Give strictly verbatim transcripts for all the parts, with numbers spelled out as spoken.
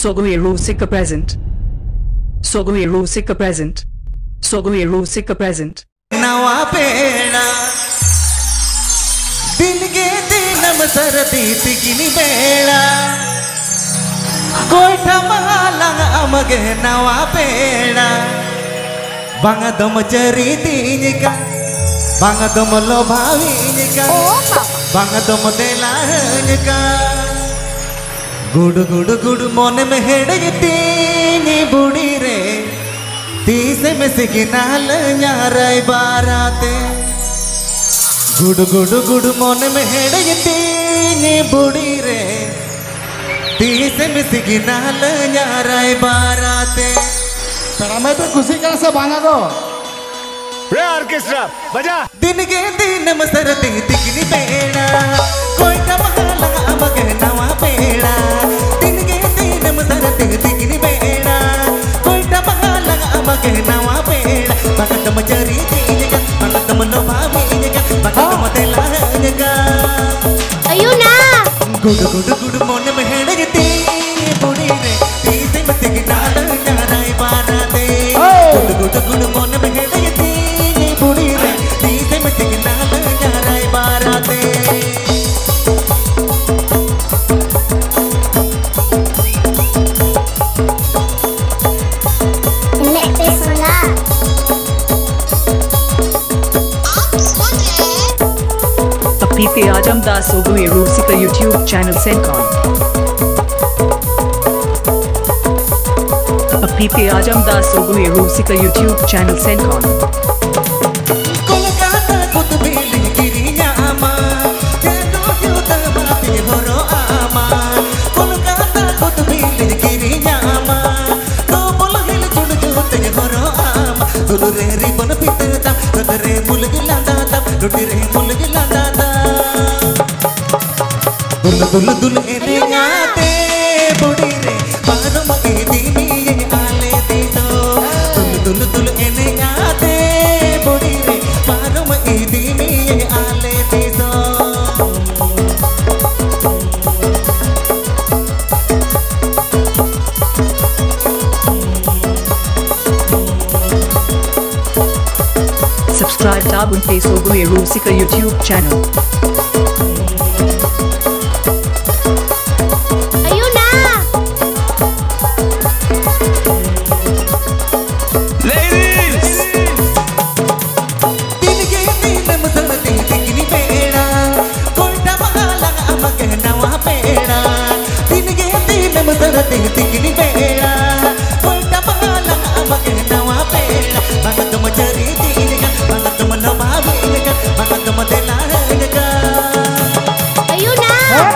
Sogui Rusika present. Sogui Rusika present. Sogui Rusika present. ᱱᱟᱣᱟ ᱯᱮᱲᱟ, ᱫᱤᱱ ᱜᱮ ᱫᱤᱱᱟᱹᱢ ᱥᱟᱹᱨᱫᱤ ᱛᱤᱠᱤᱱ ᱵᱮᱲᱟ, ᱜᱚᱭᱴᱷᱟ ᱢᱟᱦᱟ ᱞᱟᱝ ᱟᱢᱜᱮ ᱱᱟᱣᱟ ᱯᱮᱲᱟ᱾ ᱵᱟᱝ ᱫᱚᱢ ᱪᱟᱹᱨᱤᱫᱤᱧ ᱠᱟᱱ, ᱵᱟᱝ ᱫᱚᱢ ᱞᱚᱵᱷᱟᱣᱤᱧ ᱠᱟᱱ, ᱵᱟᱝ ᱫᱚᱢ ᱫᱮᱞᱟᱧ ᱠᱟᱱ᱾ ᱜᱩᱰ ᱜᱩᱰ ᱜᱩᱰ ᱢᱚᱱᱮᱢ ᱦᱮᱰᱮᱡ ᱛᱤᱧ ᱵᱩᱲᱤ ᱨᱮ, ᱛᱤᱥᱮᱢ ᱥᱤᱜᱤᱱᱟᱞ ᱧᱟᱨᱟᱭ ᱵᱟᱨᱟᱛᱮ᱾ ᱜᱩᱰ ᱜᱩᱰ ᱜᱩᱰ ᱢᱚᱱᱮᱢ ᱦᱮᱰᱮᱡ ᱛᱤᱧ ᱵᱩᱲᱤ ᱨᱮ, ᱛᱤᱥᱮᱢ ᱥᱤᱜᱤᱱᱟᱞ ᱧᱟᱨᱟᱭ ᱵᱟᱨᱟᱛᱮ᱾ ᱯᱮᱲᱟ ᱢᱟᱹᱭ ᱯᱮ ᱠᱩᱥᱤᱜ ᱠᱟᱱᱟ ᱥᱮ ᱵᱟᱝᱟ ᱫᱚ? ᱨᱮ ᱚᱨᱠᱮᱥᱴᱨᱟ ᱵᱟᱡᱟ᱾ ᱫᱤᱱ ᱜᱮ ᱫᱤᱱᱟᱹᱢ ᱥᱟᱹᱨᱫᱤ ᱛᱤᱠᱤᱱ ᱵᱮᱲᱟ, ᱠᱚᱭᱴᱟ ᱢᱟᱦᱟ ᱞᱟᱜᱟᱜ ᱟᱢ ᱜᱮ ᱱᱟᱣᱟ ᱯᱮᱲᱟ᱾ ᱫᱤᱱ ᱜᱮ ᱫᱤᱱᱟᱹᱢ ᱥᱟᱹᱨᱫᱤ ᱛᱤᱠᱤᱱ ᱵᱮᱲᱟ, ᱠᱚᱭᱴᱟ ᱢᱟᱦᱟ ᱞᱟᱜᱟᱜ ᱟᱢ ᱜᱮ ᱱᱟᱣᱟ ᱯᱮᱲᱟ᱾ ᱵᱟᱠᱟᱛᱟᱢ ᱪᱟᱹᱨᱤ ᱫᱤᱧ ᱜᱟ, ᱵᱟᱠᱟᱛᱟᱢ ᱞᱚᱵᱷᱟ ᱢᱤᱧ ᱜᱟ, ᱵᱟᱠᱟᱛᱟᱢ ᱛᱮᱞᱟᱧ ᱜᱟ᱾ ᱟᱭᱩ ᱱᱟ᱾ ᱜᱩᱰ ᱜᱩᱰ ᱜᱩᱰ ᱢᱚᱱᱮᱢ ᱦᱮᱰᱮᱡ ᱛᱤᱧ ᱵᱩᱲᱤ ᱨᱮ, ᱛᱤᱥᱮᱢ ᱛᱤᱜᱤ ᱱᱟᱞ ᱧᱟᱨᱟᱭ ᱵᱟᱨᱟᱛᱮ᱾ ᱦᱳᱭ᱾ ᱜᱩᱰ ᱜᱩᱰ ᱜᱩᱰ ᱢᱚᱱᱮᱢ ᱦᱮᱰᱮᱡ ᱛᱤᱧ ᱵᱩᱲᱤ ᱨᱮ, ᱛᱤᱥᱮᱢ ᱛᱤᱜᱤ ᱱᱟᱞ ᱧᱟᱨᱟᱭ ᱵᱟᱨᱟᱛᱮ᱾ ᱮᱱᱮᱡ ᱯᱮ ᱥᱚᱞᱟ᱾ Apite Ajam Das Ogui Rusika YouTube channel Senkon. Apite Ajam Das Ogui Rusika YouTube channel Senkon. Kolkata ᱠᱩᱛᱵᱤᱞᱤᱧ ᱠᱤᱨᱤᱧᱟ ᱟᱢᱟ, ᱪᱟᱸᱫᱚ ᱡᱩᱛᱟᱹ ᱵᱟᱛᱤᱧ ᱦᱚᱨᱚᱜ ᱟᱢᱟ᱾ ᱠᱳᱞᱠᱟᱛᱟ ᱠᱩᱛᱵᱤᱞᱤᱧ ᱠᱤᱨᱤᱧᱟ ᱟᱢᱟ, ᱰᱚᱵᱚᱞ ᱦᱤᱞ ᱪᱩᱲ ᱡᱩᱛᱟᱹᱧ ᱦᱚᱨᱚᱜ ᱟᱢᱟ᱾ ᱫᱩᱞ ᱨᱮ ᱨᱤᱵᱚᱱ ᱯᱤᱛᱟᱹ ᱛᱟᱢ, ᱥᱟᱹᱛ ᱨᱮ ᱢᱩᱞᱜᱤ ᱞᱟᱸᱫᱟ ᱛᱟᱢ, ᱞᱩᱴᱤ ᱨᱮ ᱢᱩᱞᱜᱤ ᱞᱟᱸᱫᱟ ᱛᱟᱢ᱾ ᱫᱩᱞ ᱫᱩᱞ ᱫᱩᱞ ᱮᱱᱮᱡ ᱟᱛᱮ ᱵᱩᱲᱤ ᱨᱮ ᱯᱟᱨᱚᱢ ᱤᱫᱤ ᱢᱤᱭᱟᱹᱧ ᱟᱞᱮ ᱫᱤᱥᱚᱢ᱾ ᱫᱩᱞ ᱫᱩᱞ ᱫᱩᱞ ᱮᱱᱮᱡ ᱟᱛᱮ ᱵᱩᱲᱤ ᱨᱮ ᱯᱟᱨᱚᱢ ᱤᱫᱤ ᱢᱤᱭᱟᱹᱧ ᱟᱞᱮ ᱫᱤᱥᱚᱢ᱾ Abun Peso Bue Rusika YouTube channel. Ayuna! Ladies! ᱫᱤᱱ ᱜᱮ ᱫᱤᱱᱮᱢ ᱥᱟᱹᱨᱫᱤ ᱛᱤᱠᱤᱱ ᱵᱮᱲᱟ, ᱠᱚᱭᱴᱟ ᱵᱟᱦᱟ ᱞᱟᱜᱟᱜ ᱟᱢᱟᱜ ᱱᱟᱣᱟ ᱯᱮᱲᱟ᱾ ᱫᱤᱱ ᱜᱮ ᱫᱤᱱᱮᱢ ᱥᱟᱹᱨᱫᱤ ᱛᱤᱠᱤᱱ ᱵᱮᱲᱟ, ᱠᱚᱭᱴᱟ ᱵᱟᱦᱟ ᱞᱟᱜᱟᱜ ᱟᱢᱟᱜ ᱱᱟᱣᱟ ᱯᱮᱲᱟ᱾ ᱵᱟᱝ ᱫᱚᱢ ᱪᱟᱹᱨᱤ ᱫᱤᱱ ᱜᱟᱱ, ᱵᱟᱝ ᱫᱚᱢ ᱞᱚᱵᱷᱟᱣᱤᱧ ᱜᱟᱱ, ᱵᱟᱝ ᱫᱚᱢ ᱫᱮᱞᱟᱧ ᱜᱟᱱ᱾ ᱟᱭᱩᱱᱟ!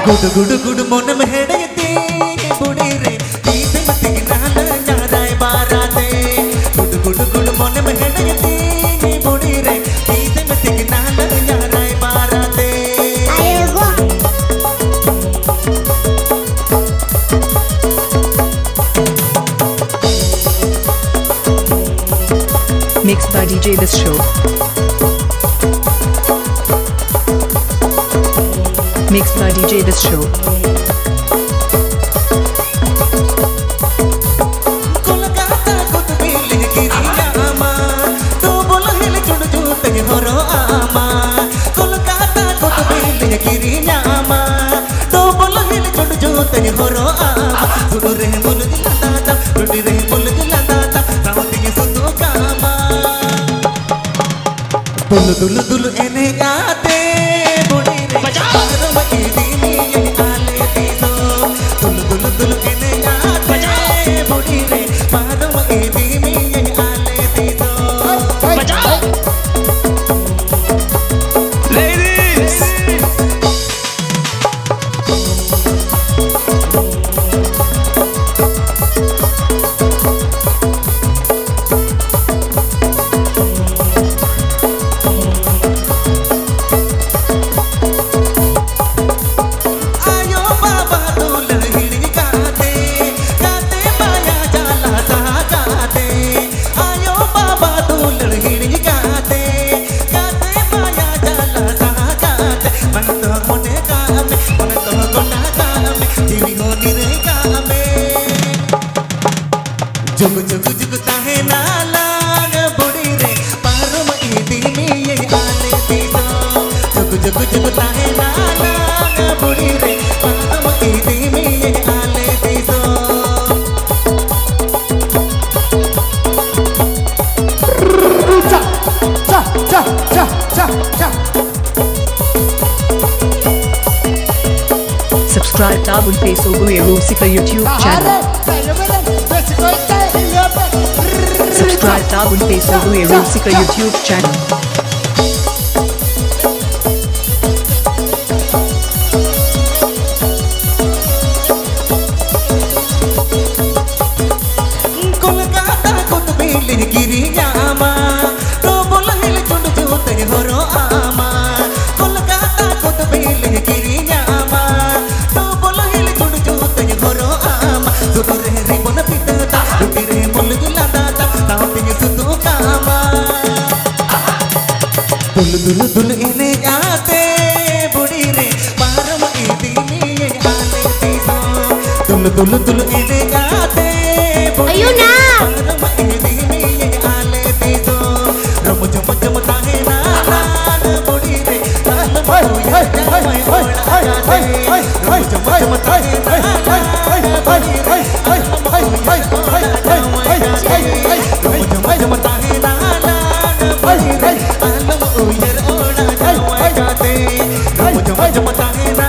ᱜᱩᱰ ᱜᱩᱰ ᱜᱩᱰ ᱢᱚᱱᱮᱢ ᱦᱮᱰᱮᱡ ᱛᱤᱧ ᱵᱩᱲᱤ ᱨᱮ, ᱛᱤᱥᱮᱢ ᱛᱤᱠᱤᱱᱟ ᱞᱟᱸᱡᱟ ᱨᱟᱭᱵᱟᱨᱟᱛᱮ᱾ ᱜᱩᱰ ᱜᱩᱰ ᱜᱩᱰ ᱢᱚᱱᱮᱢ ᱦᱮᱰᱮᱡ ᱛᱤᱧ ᱵᱩᱲᱤ ᱨᱮ, ᱛᱤᱥᱮᱢ ᱛᱤᱠᱤᱱᱟ ᱞᱟᱸᱡᱟ ᱨᱟᱭᱵᱟᱨᱟᱛᱮ᱾ ᱟᱭᱳ ᱜᱚ᱾ Mixed by D J This Show. Mixed by D J This Show. Kolkata ᱠᱩᱛᱵᱤᱞᱤᱧ ᱠᱤᱨᱤᱧᱟᱢᱟ, ᱰᱚᱵᱚᱞ ᱦᱤᱞ ᱪᱩᱰᱩ ᱡᱩᱛᱟᱹᱧ ᱦᱚᱨᱚᱜ ᱟᱢᱟ᱾ ᱠᱳᱞᱠᱟᱛᱟ ᱠᱩᱛᱵᱤᱞᱤᱧ ᱠᱤᱨᱤᱧᱟᱢᱟ, ᱰᱚᱵᱚᱞ ᱦᱤᱞ ᱪᱩᱰᱩ ᱡᱩᱛᱟᱹᱧ ᱦᱚᱨᱚᱜ ᱟᱢᱟ᱾ ᱥᱩᱫᱩ ᱨᱮ ᱢᱩᱞᱩᱡ ᱞᱟᱸᱫᱟ ᱛᱟᱢ, ᱴᱩᱴᱤ ᱨᱮ ᱢᱩᱞᱩᱡ ᱞᱟᱸᱫᱟ ᱛᱟᱢ, ᱥᱟᱶ ᱛᱮᱜᱮ ᱥᱩᱫᱩ ᱠᱟᱢᱟ᱾ ᱫᱩᱞᱩ ᱫᱩᱞᱩ ᱫᱩᱞᱩ ᱮᱱᱮᱡ ᱟᱛᱮ ᱵᱩᱰᱤ ᱨᱮ ᱵᱟᱡᱟᱣ! ᱯᱟᱨᱚᱢ ᱤᱫᱤ ᱢᱤᱭᱟᱹᱧ ᱟᱞᱮ ᱫᱤᱥᱚᱢ᱾ ᱫᱩᱞᱩ ᱫᱩᱞᱩ ᱫᱩᱞᱩ ᱮᱱᱮᱡ ᱟᱛᱮ ᱵᱟᱡᱟᱣ! ᱵᱩᱰᱤ ᱨᱮ ᱯᱟᱨᱚᱢ ᱤᱫᱤ ᱢᱤᱭᱟᱹᱧ ᱟᱞᱮ ᱫᱤᱥᱚᱢ᱾ ᱵᱟᱡᱟᱣ! Ladies! ᱟᱭᱳ ᱵᱟᱵᱟ ᱫᱩᱞᱟᱹᱲ ᱦᱤᱲᱤᱧ ᱠᱟᱛᱮ, ᱠᱟᱛᱮ ᱢᱟᱭᱟ ᱡᱟᱞᱟ ᱥᱟᱦᱟ ᱠᱟᱛᱮ, ᱟᱭᱳ ᱵᱟᱵᱟ ᱫᱩᱞᱟᱹᱲ ᱦᱤᱲᱤᱧ ᱠᱟᱛᱮ, ᱠᱟᱛᱮ ᱢᱟᱭᱟ ᱡᱟᱞᱟ ᱥᱟᱦᱟ ᱠᱟᱛᱮ, ᱢᱚᱱᱮ ᱫᱚ ᱢᱚᱱᱮ ᱠᱟᱜ ᱢᱮ, ᱢᱚᱱᱮ ᱫᱚ ᱜᱚᱴᱟ ᱠᱟᱜ ᱢᱮ, ᱡᱤᱣᱤ ᱦᱚᱸ ᱱᱤᱨᱟᱹᱭ ᱠᱟᱜ ᱢᱮ᱾ ᱡᱩᱜᱽ ᱡᱩᱜᱽ ᱡᱩᱜᱽ ᱛᱟᱦᱮᱱᱟ ᱞᱟᱝ ᱵᱩᱰᱤ ᱨᱮ, ᱯᱟᱨᱚᱢ ᱤᱫᱤ ᱢᱤᱭᱟᱹᱧ Tabun Peso Bue Rusika YouTube channel. Subscribe Tabun Peso Bue Rusika YouTube channel. Kolkata ᱠᱩᱛᱵᱤᱞᱤᱧ ᱠᱤᱨᱤᱧᱟᱢᱟ, ᱰᱚᱵᱚᱞ ᱦᱤᱞ ᱪᱩᱸᱰ ᱡᱩᱛᱟᱹᱧ ᱦᱚᱨᱚᱜ ᱟᱢᱟ᱾ ᱠᱳᱞᱠᱟᱛᱟ ᱠᱩᱛᱵᱤᱞᱤᱧ ᱠᱤᱨᱤᱧᱟᱢᱟ, ᱰᱚᱵᱚᱞ ᱦᱤᱞ ᱪᱩᱸᱰ ᱡᱩᱛᱟᱹᱧ ᱦᱚᱨᱚᱜ ᱟᱢᱟ᱾ ᱥᱩᱫᱩ ᱨᱮ ᱨᱤᱵᱚᱱ ᱯᱤᱛᱟᱹ ᱛᱟ, ᱞᱩᱴᱤ ᱨᱮ ᱢᱩᱞ ᱜᱩᱞᱟ ᱫᱟᱛᱟ, ᱛᱟᱣ ᱛᱤᱧ ᱥᱩᱛᱩ ᱠᱟᱢᱟ᱾ ᱫᱩᱞ ᱫᱩᱞ ᱫᱩᱞ ᱮᱱᱮᱡ ᱟᱛᱮ ᱵᱩᱲᱤ ᱨᱮ ᱯᱟᱨᱚᱢ ᱤᱫᱤ ᱢᱤᱭᱟᱹᱧ ᱟᱞᱮ ᱫᱤᱥᱚᱢ᱾ ᱫᱩᱞ ᱫᱩᱞ ᱫᱩᱞ ᱮᱱᱮᱡ ᱟᱛᱮ ᱵᱩᱲᱤ ᱨᱮ ᱟᱭᱩᱱᱟ᱾ ᱯᱟᱨᱚᱢ ᱤᱫᱤ ᱢᱤᱭᱟᱹᱧ ᱟᱞᱮ ᱫᱤᱥᱚᱢ᱾ ᱨᱚᱢᱚᱡ ᱢᱚᱡᱚᱢ ᱛᱟᱦᱮᱱᱟ ᱞᱟᱞ ᱵᱩᱲᱤ ᱨᱮ, ᱞᱟᱞ ᱵᱩᱲᱤ ᱡᱟᱶᱟᱭ ᱚᱲᱟᱜ ᱟᱛᱮ᱾ ᱨᱚᱢᱚᱡ ᱢᱚᱡᱚᱢ ᱛᱟᱦᱮᱱᱟ ᱞᱟᱞ ᱵᱩᱲᱤ ᱨᱮ, ᱞᱟᱞ ᱵᱩᱲᱤ ᱡᱟᱶᱟᱭ ᱚᱲᱟᱜ ᱟᱛᱮ᱾ ᱨᱚᱢᱚᱡ ᱢᱚᱡᱚᱢ ᱛᱟᱦᱮᱱᱟ ᱞᱟᱞ ᱵᱩᱲᱤ ᱨᱮ, ᱟᱞᱚᱢ ᱩᱭᱦᱟᱹᱨ ᱚᱲᱟᱜ ᱡᱟᱶᱟᱭ ᱠᱟᱛᱮ᱾ ᱨᱚᱢᱚᱡ ᱢᱚᱡᱚᱢ ᱛᱟᱦᱮᱱᱟ